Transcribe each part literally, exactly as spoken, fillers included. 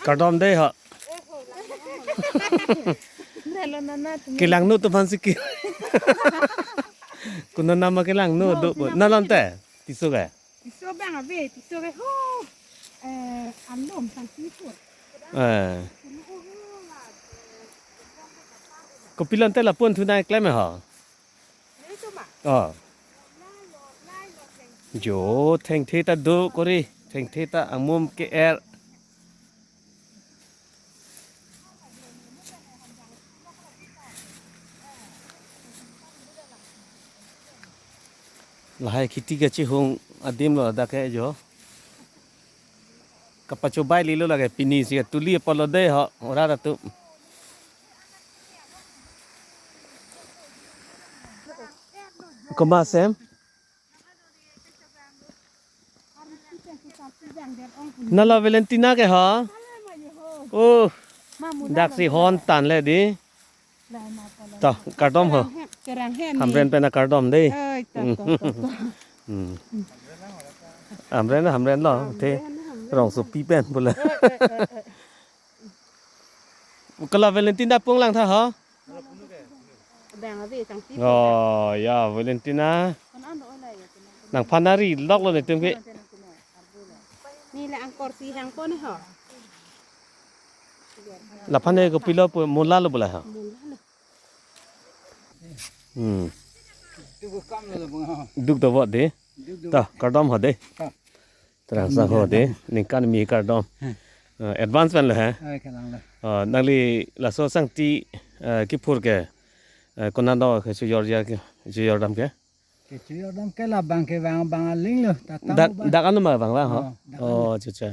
Kardom dei ha. Nalo nana tumi. Kelangno atum aphan si ke. Konat nama kelangno do. Nalom te. Tiso ke. Tiso bang ave, tiso ke ho. Eh, alom sang tiso. Eh. Kopilon te lapu-an thunai klem ha. Oh. Jo, thengthe ta do kori, thengthe ta amum ke-er. Lahai kheti kachehung adim lo dak ke jo. Kapachobai lilo lake pini si tuli apotlo dei ho, ora ratu. Komat asem? Nalo Valentina ke ho? Oh, dak si hon tan le dei. To, kardom ho. Kerang hem ni. Hamren pen akardom dei. Oi, to, to, to, to. Hmm. Hamren, hamren lo, te rongsopi pen pula. Eh, eh, eh, eh. Kala Valentina pung lang tha ho? Bang ave tang ti. Oh, ya, Valentina. Nangphan ari lok lo netum ke. Ni la angkor si hang pon ho. Laphan ne kopilo pu, mula lo pula ho. Mula lo. Hmm. Duk do vot dei. Duk do. Ta, kardom ho dei. Ta. Terang sa ho dei. Ningkan mi kardom. Hmm. Eh, advance pen lo ha. Ai, kalang lo. Eh, nangli laso sangti, eh, kiphur ke. Eh, konat do ke chojor ja ke, chojor dam ke. Kechojor dam ke labang ke bang bang aling lo. Tatang dak, bang. Dak anu ma bang bang ho. Oh, dak anu. Oh, acha, acha.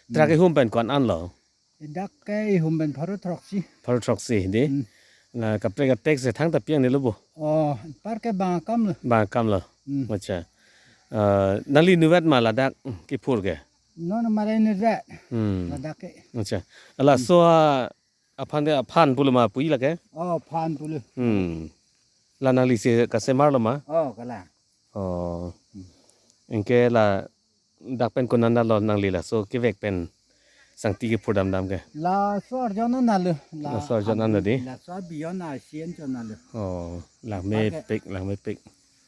Trak ihum pen ko-an lo. Dak ke ihum pen pharo throksi. Pharo throksi dei. Hmm. Na kaprek atek si thangta pi-ang nelo bo. Oh, par ke bang akam lo. Bang akam lo. Hmm. Acha. Eh, nangli inutvet ma ladak kiphur ke? Non mare inutvet. Hmm. Ladak ke. Acha. Laso aphan de aphan pulo ma pu lake? Oh, aphan pulo. Hmm. La nangli si kasemar lo ma? Oh, kalang. Oh. Hmm. Anke ladak pen konat lo nangli laso kevek pen sangti kiphur dam dam ke? Laso arjon an lo. La laso arjon an lo dei? Laso beyond Asian jon an lo. Oh, langmepik, langmepik.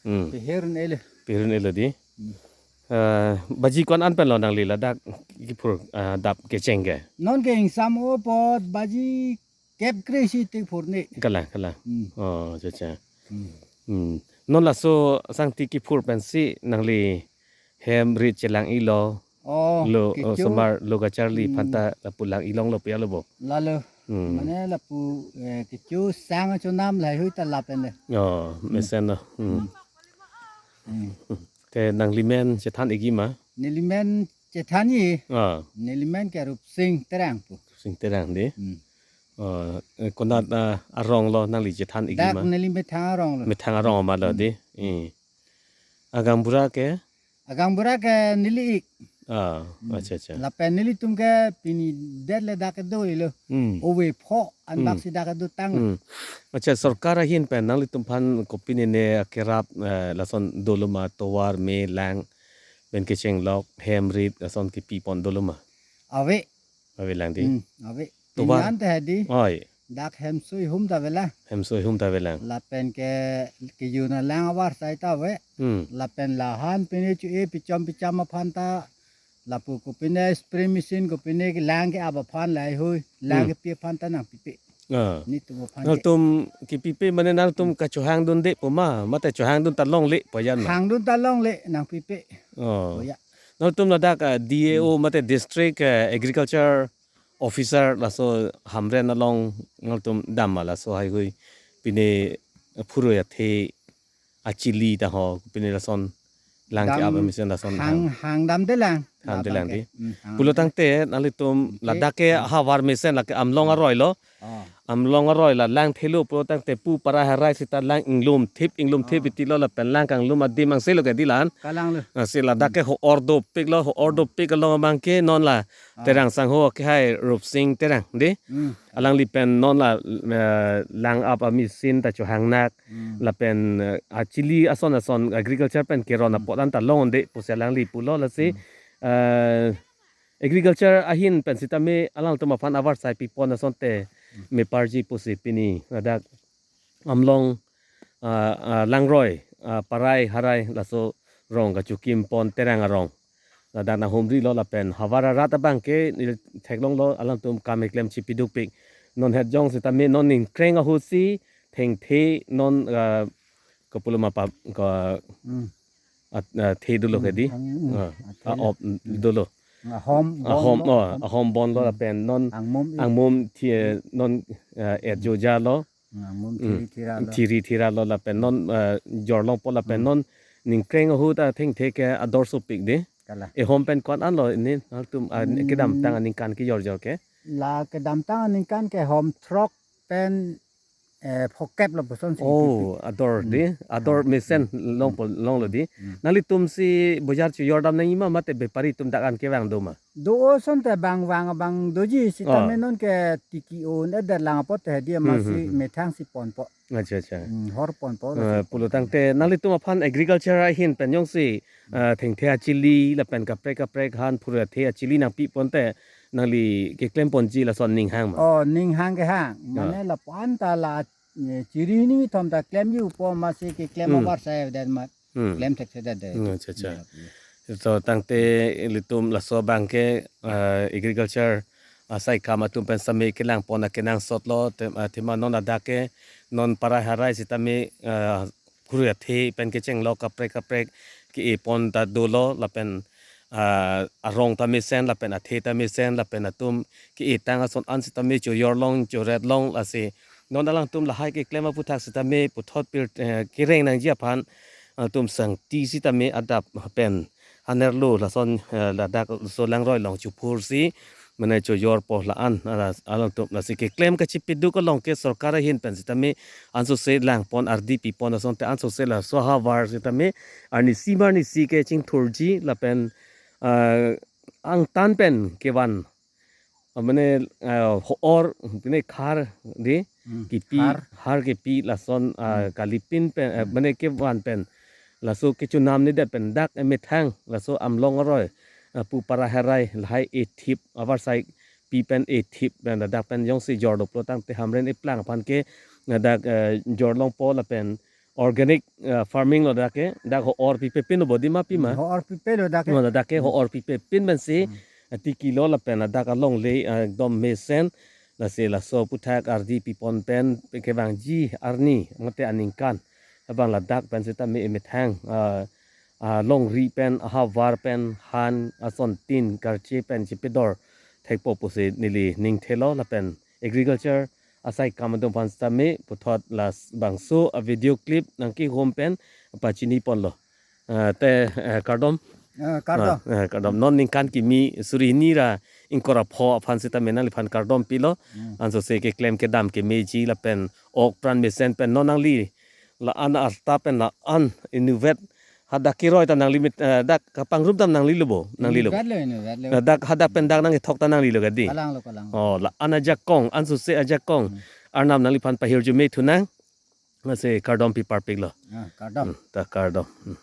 Hmm. Pehir un-e lo. Pehir un-e lo dei? Hmm. Eh, baji ko-an pen lo nangli ladak kiphur, eh, dap kecheng ke? Non ke ingsam apot baji kep kre si tik phurne. Kalang, kalang. Hmm. Oh, acha, acha. Hmm. Hmm. Non laso sangti kiphur pensi nangli hem rit chelang ilo. Oh, lo, oh, kecho. Osomar lo kacharli, hmm, phanta lapu lang ilong lo pia lo bo. Lalo. Hmm. Mane lapu, eh, kecho sang chonam lahai hui ta lapen le. Oh, hmm, mesen lo. Hmm. Hmm. Hmm. Te nanglimen chethan igi ma? Nelimen chethan i. Ah. Nelimen ke Rupsing Terang pu. Rupsing Terang dei. Hmm. Ah, eh, konat, ah, arong lo nangli chethan igi ma? Dak neli methang arong lo. Methang arong ma lo, hmm, dei. Eh. Agaonbura ke? Agaonbura ke neli ik. Ah, hmm, acha, acha. Lapen nelitum ke pini det le dak kedo ilo. Hmm. Ove pho anbak, hmm, si dak kedo tang. Hmm. Acha, sorkar ahin pen nanglitum aphan kopine ne akerap, eh, lason dolo ma, tovar, me, lang, pen kecheng lok, hem rit, lason kepi pon dolo ma? Ave. Ave lang dei. Hmm, ave. Tovar. Pini an ta dei. Oi. Dak hemso ihum ta ave lang. Hemso ihum ta ave lang. Lapen ke kejun alang avarsai ta ave. Hmm. Lapen la han pine chu-e pichom pichom aphan ta lapu kopine spray machine kopine ke lang ke-ap aphan lahai hui. Lang, hmm, kepi aphan ta nangpipe. Ah. Netum aphan ke. Nangtum kepipe mane nangtum kachohang dunde pu ma, mate chohang dun ta longle pu ajan ma? Hang dun ta longle nangpipe. Oh. Pu aja. Nangtum ladak, ah, D A O, hmm, mate District, eh, Agriculture Officer laso Hamren along nangtum dam ma laso haihui pine phurui athe achili ta ho pine lason lang ke-ap dam mesen lason hang, hang. Hang damde lang. Hang damde labang lang ke dei. Hmm, hang pulo damde. Tangte nanglitum, okay, ladak ke, hmm, havar mesen lake Amlong aroi lo. Ah. Amlong aroi la lang thelo pulo tangte pu para harai sita lang inglum thip, inglum thip, ah, iti lo lapen lang kanglum adim angse lo ke dei la-an. Kalang lo. Ah, si ladak ke, hmm, ho-or dopik lo, ho-or dopik along abang ke non la, ah, Terang sangho ke hai Rupsing Terang dei. Hmm. Alangli pen non la, eh, lang ap amachine ta chohang nak. Hmm. Lapen, eh, achili ason ason agriculture pen keron, hmm, apot an ta long dei pusi alangli pulo lasi. Hmm. eh, agriculture ahin pen sitame alangtum aphan avarsai pipon asonte meparji pusi pini ladak Amlong, ah, ah, Langroi, ah, Parai Harai laso rong kachikim pon Terang arong. Ladak nanghumrilo lapen havar arat abangke neli theklonglo alangtum kam keklem chipidukpik. Non het jong sitame non ningkreng ahut si thengthe non, ah, kapuloma pa ka Hmm. at, ah, the dolo ke di. Hmm, hmm, Ah, athe ah, lo. Op Hmm. dolo. Ahom Ah, bon hom lo, oh, ahom bon lo Hmm. lapen non Angmum i- angmum thi non, ah, et joja lo. Hmm, angmum Hmm. thiri thira lo. Thiri thira lo lapen non, ah, jorlongpo lapen Hmm. non ningkreng ahut ta thengthe ke ador sopik di. Kala. E hom pen ko-an lo ini alangtum, ah, Hmm. kedamtang aningkan kejor jor ke. La kedamtang aningkan ke hom throk pen, eh, phokep lo puson si Oh, tipik. Ador Hmm. di, ador Hmm. mesen Hmm. longpo longlo di. Hmm. Nanglitum si bojar chojordam nangji ma mate bepari atum dak an kevang do ma? Do-o asonte bang vang abang doji sitame Oh. non ke tiki un eder lang apot te dia Hmm, masi hmm, hmm. methang si ponpo. Acha, acha. Hmm, hor ponpo lo Eh, si. Pulo tangte nanglitum aphan agriculture ahin pen jongsi, Hmm. eh, thengthe achili lapen kaprek kaprek han phurui athe achili nangpi ponte nangli keklem ponji lason ning hang ma? Oh, ning hang ke hang. Ah. Mane lapu-an ta la, eh, chiri ni thom ta klemji upo masi keklem Hmm. avarsai det mat. Hmm. Klem thekthedet det. Hmm, acha, acha. Ya, ya. So tangte ilitum laso abangke, eh, agriculture asaikam atum pen sitame kelang pon akenangsot lo, te-, eh, athema non ladak ke non Parai Harai sitame, eh, phurui athe pen kechenglo kaprek kaprek ke-e pon ta dolo lapen, ah, arong ta mesen lapen athe ta mesen lapen atum ke-e tang ason an sitame chojorlong choretlong lasi non alangtum lahai keklem aputhak sitame puthot pir, eh, kereng nangji aphan atum sangti sitame adap pen hanerlo lason, eh, ladak laso Langroi along chophursi mane chojorpo la-an, ala-, alangtum lasi keklem kachipiduk along ke sorkar ahin pen sitame ansose lang pon ardi pi pon asonte ansose laso ahavar sitame arnisi ma arnisi ke chingthurji lapen, ah, angtan pen kevan, ah, mane, ah, ho-or, mane khar di, Hmm, kipi, khar. Khar kipi lason, ah, Hmm. kalipin pen, eh, Hmm. mane kevan pen, laso kechonam nedet pen dak emethang, laso Amlong aroi, ah, pu Parai Harai, lahai ethip, avarsai pi pen ethip, pen ladak pen jongsi jor doplo tangte Hamren eplang aphan ke, ladak, eh, jorlongpo lapen organic, eh, farming lo dak ke, dak ho-or pipepin lo bodi ma pi ma? Hmm, ho-or pipe lo dak ke. Mo dak ke Hmm. ho-or pipepin pensi, Hmm. eh, tiki lo lapen ladak alongle, eh, ekdom mesen, lasi laso aputhak ardi pi pon pen kevangji arni, mate aningkan. Abang ladak pen sitame emethang, eh, alongri pen, ahavar pen, han, asontin, karche pen, chipidor thekpo pusi neli ning thelo lapen agriculture asaikam atum aphan sitame puthot labangso a video clip nangkehum pen pachini ponlo. Ah, te, eh, kardom. Ah, kardom. Ah, eh, kardom. Non ningkan kimi suri hini ra ingkoi ra pho aphan sitame nangliphan kardom pilo. Hmm. Ansose keklem kedam kemeji lapen ok pran mesen pen non nangli la-an arta pen la-an inutvet hadak keroi ta nangli mit, eh, dak kapangrum dam nangli lo bo, nangli lo. Inutvet lo, inutvet lo. Eh, dak hadak pen dak nangkethok ta nangli lo ke di. Kalang lo, kalang lo. Oh, la-an ajakong, ansose ajakong. Hmm. Arnam nangliphan pahirjume thunang. Lasi kardom pi parpik lo. Ah, kardom. Hmm, ta kardom. Hmm.